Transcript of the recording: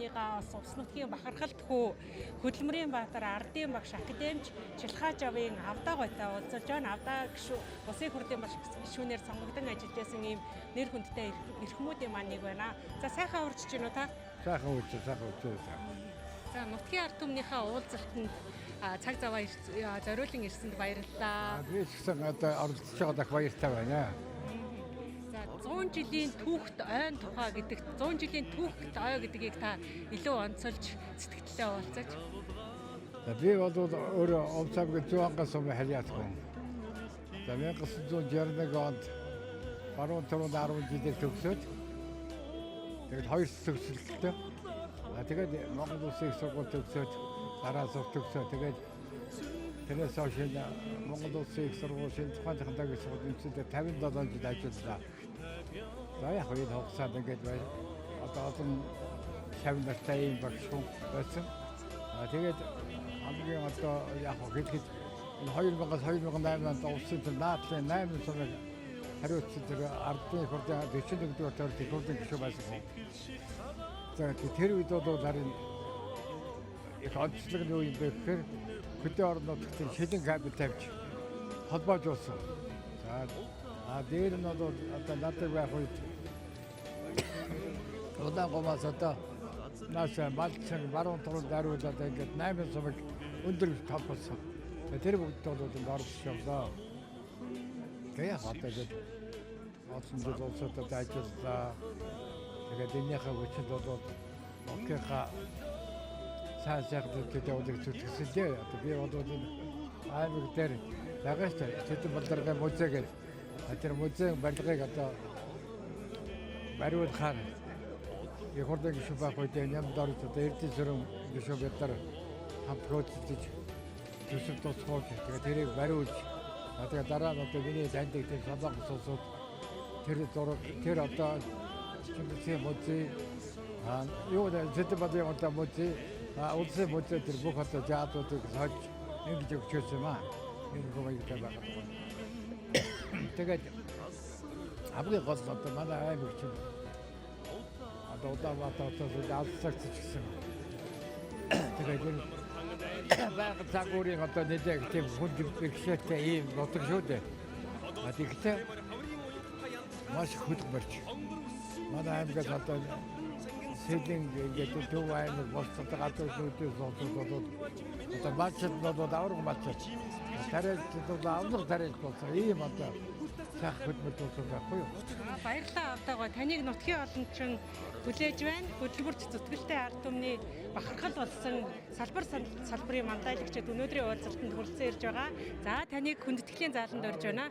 түмнийгаа бас улс нутгийн бахархалт хүү Хөдөлмөрийн Баатар ардын багш академич Чилхаажавын Авдаа гойтой уулзалж байна. Авдаа гишүү улсын хурлын багш гишүүнээр сонгогдсон ажиллаж байсан ийм нэр хүндтэй эрхмүүдийн маань нэг байна. За сайхан урьж чинь үү та? Сайхан урьж, сайхан урьж. За нутгийн ард түмнийхээ уулзалтанд цаг заваа зориулан ирсэнд баярлалаа. Би ч гэсэн одоо оролцож байгаадах баяртай байна. За 100 жилийн түүхт ойн тухай гэдэгт 100 жилийн түүхт ой гэдгийг та илүү онцолж сэтгэлдээ уулзаж. За би бол өөрөө Овцамгийн Зүүн сумын харьяат хүн. За 1961 онд баруун туруунд 10 жилээр төгсөөд тэгээд хоёр төгсөлттэй. Тэгээд Монгол Улсын их сургууль төгсөөд дараа сур төгсөө тэгээд тэрнээс хойш энэ Монгол Улсын их сургууль шинэ тухайн технологийн сургууль үндсэндээ 57 жил ажиллалаа. За яг энэ хугацаанд ингээд одоо олон шавь нартай ийм багш хүн байсан. Тэгээд хамгийн одоо яг хэлэхэд энэ 2000-аас 2008 онд улсын тэр наадлын 8 сумыг хариуцсан тэр ардын хурлын 41 дугаар тойрог их хурлын гишүүн байсан хүн. За тэр үед бол харин их онцлог нь юу юм бэ гэхээр хөдөө орон нутагт шилэн кабель тавьж холбоожуулсан. За дээр нь бол одоо надад байх үед Улаан гумаас одоо наашаа малчин баруун туруу даруйлаад ингээд 8 сумыг өндөр холбосон. Тэр бүгд бол ингээд оролцож явлаа. Тэгээ яг одоо ингээд олон жил улсуудад ажиллалаа. Тэгээд энэнийхээ хүчинд бол нутгийнхаа сайн сайхнуудад явуулах зүтгэсэн дээ. Одоо би бол энэ аймаг дээр байгаа шүү дээ. Тэдэн болдоргын музей гэдэг. Тэр музейн барилгыг одоо бариулахаар их хурлын гишүүн байх үед нямд орж одоо Эрдэнэ сүрэн гишүүн бид нар хамт хөөцөлдөж төсөв тусгуулж тэгээд тэрийг бариулж тэгээд дараа нь одоо миний таньдаг тийм Солонгос улсууд тэр зураг тэр одоо Чингисийн музей юу нэ Сэдэн болын одоо музей улсын музей тэр бүх одоо жаадуудыг сольж ингэж өгчөөсөн юм аа. Энэ хүмүүстээ байгаа даа. Тэгээд хамгийн гол нь одоо манай аймаг чинь одоо Улаанбаатар хотоос алсагч гэсэн. Тэгээд энэ байгаль загварын одоо нэлээх тийм хүнд бэрхшээлтэй ийм нутаг шүү дээ. Тэгэхдээ маш их хөдөлмөрч. Манай аймагаас одоо Сэлэн ингээд Төв аймаг бос одоо газар зүйдээс болоод одоо малчид бол авраг малчид. Тариалж бол авраг тариалж болсон. Ийм одоо сайхан хөдөлмөр болсон байхгүй юу? Баярлалаа Авдаагаа. Таныг нутгийн олончин хүлээж байна. Хөдөлмөрч зүтгэлтэй ард түмний бахархал болсон салбар салбарын мандайлагчид өнөөдрийн уулзалтанд хүрэлцэн ирж байгаа. За таныг хүндэтгэлийн зааланд орж байна.